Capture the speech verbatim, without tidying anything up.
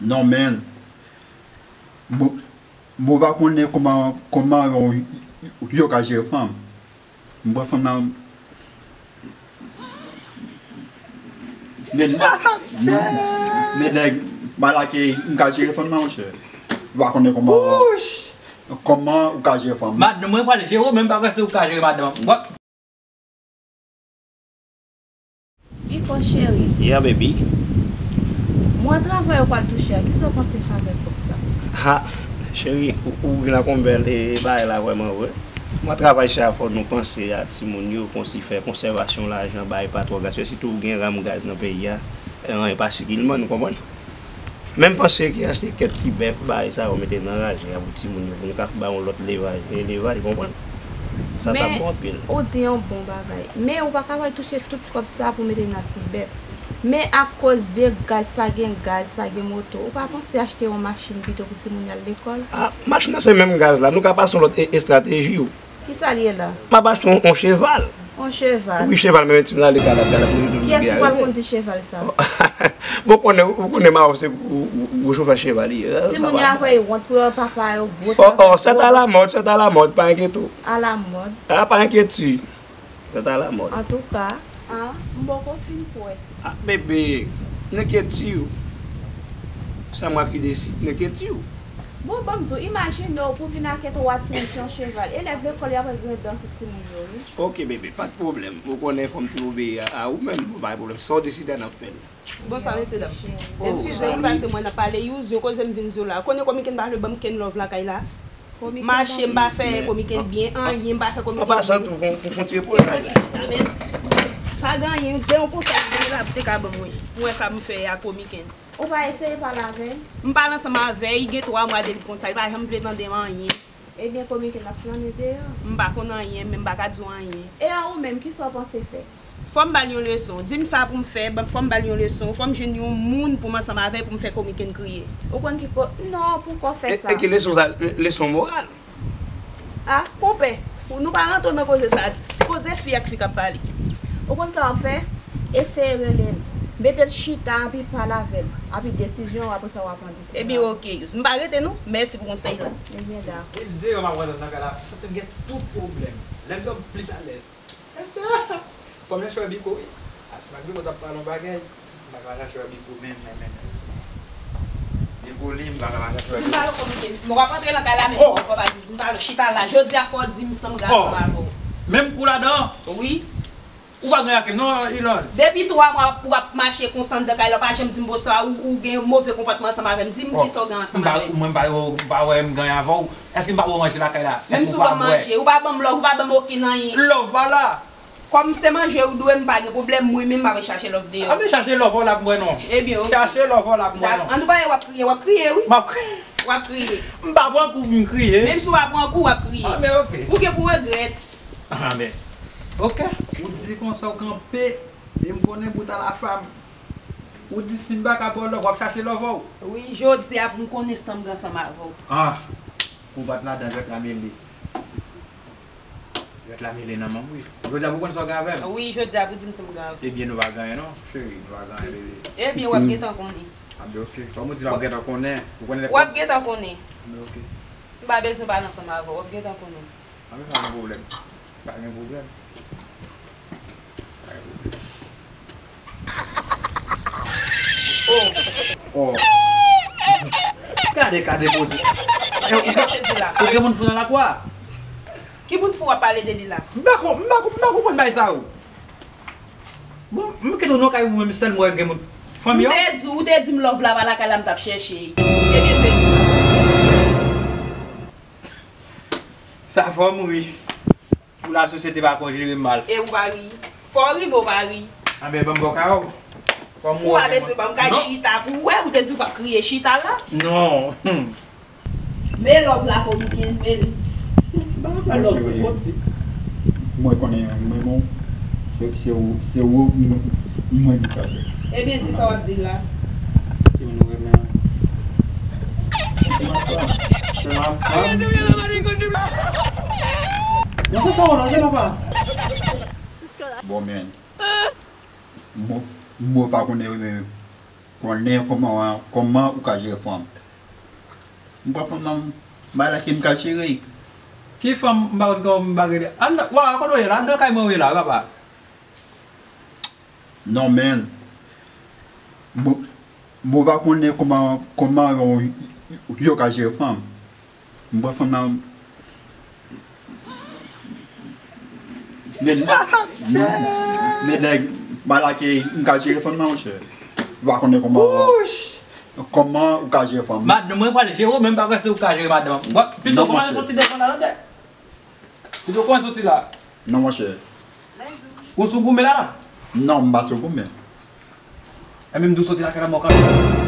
Non, men, mwen, mwen pa konnen kòman, kòman yo, yo ka jere fanm. Mwen pran fanm nan, men, men, men nèg, malake, m ka jere fanm nan, monchè. Mwen pa konnen kòman, kòman ou ka jere fanm. Madanm mwen pral jere w, men m pa kwè se ou ka jere madanm. Biko cheri. Yeah, baby. Mwa travay ou pral touche a, kisa w panse fè avèk kòb sa? Ha, cheri, ou, ou vin ak yon bèl, e, bagay la vrèman vre. Mwa travay sa fò nou panse a timoun yo, konsi fè konsèvasyon lajan, bay pa twò gras, sitou ou gen ram gaz nan peyi a, e, anyen pa sikilman, nou konprann? Men m panse ki achte kèk ti bèf, bagay sa yo mete nan raje a pou timoun yo, pou nou ka ba yon lòt levaj, e levaj, konprann? Sa t ap bon anpil. Men, ou di yon bon bagay. Men ou pa ka pral touche tout kòb sa pou mete nan ti bèf. Men akoz de gaz, pa gen gaz, pa gen moto, ou pa panse achte yon machin pito pou timoun yo al lekòl? A, machin nan se menm gaz la, nou ka pase yon lòt e-, estrateji. Kisa l ye la? M ap achte yon, yon cheval. Yon cheval? Wi, cheval, men ti m la ale gala, gala pou nou. Kiyès ki pral kondi cheval sa? Bon, konnen, ou konnen Mawon se gwo, gwo, gwo chofè cheval li ye. Timoun yo ap fè wont pou yo papa yo gwo. Oh, oh, c'est à la mode, c'est à la mode, pa enkyete w. À la mode. A, pa enkyete w. C'est à la mode. Antouka, a, m poko fin kwè. A, bebe, n'inquiète-tu, c'est moi qui décide, n'inquiète-tu. Bon, ban m di w, imajine w pou vin ak twa ti mesye yon cheval. Elèv lekòl yo ap grenn dan sou timoun yo, wi. Ok, bebe, pa de pwoblèm. Ou konnen fanm pi obeyi a, a ou menm, bon, pa de pwoblèm. Sa w deside a, n ap fè l. Bonswa, mesye dam. Oh, eskize m, salut. Paske mwen ap pale, yo, yo koze m vin di w la. Konnen Komiken pa vle ban m kenn love lakay la. Mache, m pa fè Komiken byen, anyen, m pa fè Komiken byen. An pasan tou, fon, fon, fon ti repo lakay la. Mèsi. Pa gen anyen, gen yon konsèy, gen la, te ka ban mwen. Mwen sa m fè a Komiken. Ou pa eseye pale avè l? M pale ansanm avè l, gen twa mwa depi konsa, li pa janm vle tande m anyen. Ebyen, Komiken ap flannen deyò. M pa konn anyen, men m pa ka di w anyen. E a ou menm, kisa w panse fè? Fò m ba l yon leson. Di m sa pou m fè, ban, fò m ba l yon leson. Fò m jwenn yon moun pou m ansanm avè l pou m fè Komiken kriye. Ou konn ki ko-, non, pou kò fè sa. E, e ki leson sa? Le-, leson moral? A, konpè, nou pa rantre nan koze sa. Koze fi ak fi k ap pale. Ou konn sa w ap fè? Eseye rele l. Mete l chita, anpi pale avè l. Anpi desizyon w, apre sa w a pran desizyon. Ebyen, oke, Yous. M pa rete non. Mèsi pou konsèy la. Ebyen, dakò. E deyò m ap rantre nan kay la, santi m gen tout pwoblèm. Lè m deyò m plis alèz. Èske fanm nan chèvè Biko wi. A, si m ak Biko t ap pale yon bagay, m pa ka mache ak chèvè Biko menm, menm, menm, menm. Biko li, m pa ka mache ak chèvè Biko. M pale Komiken. Mwen w ap antre nan kay la menm, oh, fò pa di m pale chita la. Jodi a fò w di m san m gras ansanm avè w. Menm kou ladan? Wi. Ou pa gen ak m non, Ilan. Depi twa mwa w ap mache konsa anndan kay la, w pa janm di m bonswa, ou, ou gen move konpòtman ansanm avè m. Di m kisa w gen ansanm avè m. Mwen m pa, m pa wè m gen anyen avè w. Èske m pa ba w manje lakay la? Menm si w ban m manje, ou pa ban m love, ou pa ban m okenn anyen. Love pa la. Kòm se manje ou dwe m, pa gen pwoblèm, mwen menm m ap chache love deyò. A, men chache love w la pou mwen non. Ebyen, oke. Chache love w la pou mwen non. Antouka, w ap kriye, w ap kriye, wi. M ap kriye. W ap kriye. M pa pran kou, m kriye. Menm si w pa pran kou, w ap kriye. A, men oke. Ou gen pou regrèt. A, men. Oke. Ou di konsa w kanpe, e m konnen bout a la fam. Ou di si m pa ka ba w love, w ap chache love w. Wi, jodi a pou m konnen san m gen ansanm avè w. A, kou bat ladan, jwèt la mele. Jwèt la mele nan men m, wi. Jodi a pou konn sa w gen avè m? Wi, jodi a pou di m sa m gen avè w. Ebyen, nou pa gen anyen non, cheri, nou pa gen anyen, bebe. Ebyen, w ap gentan konnen. A, ben, oke. Kòm ou di l ap gentan konnen, ou konnen lè. W ap gentan konnen. Ben, oke. M pa bezwen pale ansanm avè w, w ap gentan konnen. A, men pa gen pwoblèm. Pa gen pwoblèm. Oh. Oh. Gade, gade poze. Ou gen moun fou nan lakwa? Ki moun fou w ap pale de li la? M pa kon-, m pa kon-, m pa konprann bagay sa yo. Bon, m kite w nan kay ou menm sèl mwen gen moun. Fanmi an? M te di w, ou te di m love la pa lakay la m t ap chèche. Ebyen, se sa fò m ri. Pou lasosyete pa konn jere m mal. E ou pa ri. Fò w ri, men w pa ri. Anben, ban m bò kay ou. Ou pa bezwen ban m kay chita pou w wè, ou te di w p ap kriye chita la. Non. Men love la Komiken, men. Ban m fè love pou kòm si. Mwen konnen mwen bon. Se, se ou, se ou, m, m, mwen ki fache. Ebyen, di sa w ap di la. Ki moun ou renmen an? Se ma femme. Se ma femme. Bon, men, mwen, mwen pa konnen renmen Konnen kòman, kòman ou ka jere fanm. M pran fanm nan, m bay la ke m ka jere. Ki fanm? M pa konn kòman m bagay li. Ann, wa, kote w ye la? Ann nan kay mwen w ye la, wi papa. Non, men, mwen, mwen pa konnen kòman, kòman yo, yo ka jere fanm. M pran fanm nan. Men, men nèg, malake, m ka jere fanm nan, monchè. Ou pa konnen kòman, kòman ou ka jere fanm. Madanm mwen pral jere w, men m pa kwè se ou ka jere madanm. Bon, pito kòman soti devan la, tande. Pito kòman soti la. Non, monchè. Ou sou goumen la la? Non, m pa sou goumen. Ebyen, m di w soti lakay la, mwen kanpe.